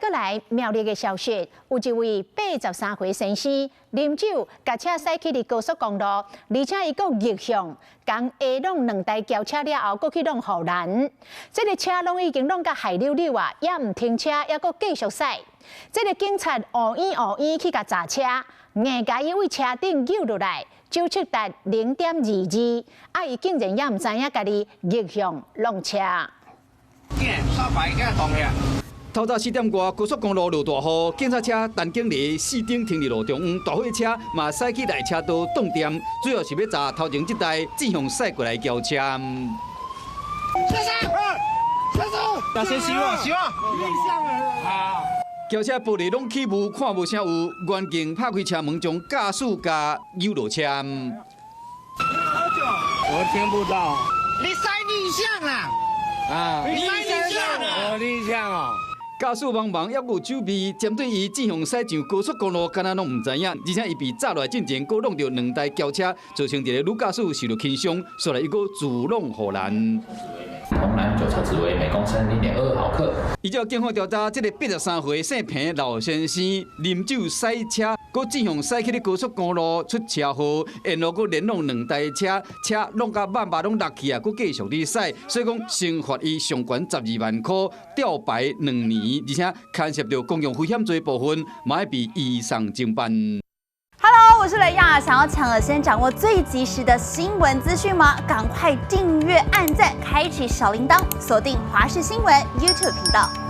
閣來苗栗的消息，有一位83歲先生啉酒，共車駛去佇高速公路，而且伊閣逆向，共下挵兩台轎車了後，閣去挵護欄。這个車攏已經挵甲害溜溜啊，也毋停車，猶閣繼續駛。這个警察烏耳烏耳去共閘車，硬共伊對車頂扭落來，酒測達0.22，啊，伊竟然也毋知影家己逆向挵車。透早4點外，高速公路落大雨，警察車陳景黎四頂停佇路中央，大貨車嘛駛去內車道擋點，主要是欲閘頭前這台正向駛過來轎車。先生，先生，大聲希望，希望。好。轎車玻璃攏起霧，看無啥有，遠鏡拍開車門，將駕駛共扭落車。我聽不到。你駛逆向啊！啊！你駛逆向啊！我逆向啊！駕駛茫茫，猶有酒味，針對伊正向駛上高速公路，敢若攏毋知影，而且伊被閘落來進前，閣挵著兩台轎車，造成一個女駕駛受著輕傷，煞來伊閣自挵護欄。童男酒測值為每公升0.22毫克。依照警方調查，這个83歲姓彭老先生啉酒駛車，閣正向駛去咧高速公路出車禍，沿路閣連挵兩台車，車挵甲萬把攏落去啊，閣繼續佇駛，所以講懲罰伊上懸12萬箍，吊牌2年，而且牽涉著公共危險罪部分，嘛愛被移送偵辦。 Hello，我是雷亞，想要搶先掌握最及時的新聞資訊嗎？趕快訂閱、按讚、開啟小鈴鐺，鎖定華視新聞 YouTube 頻道。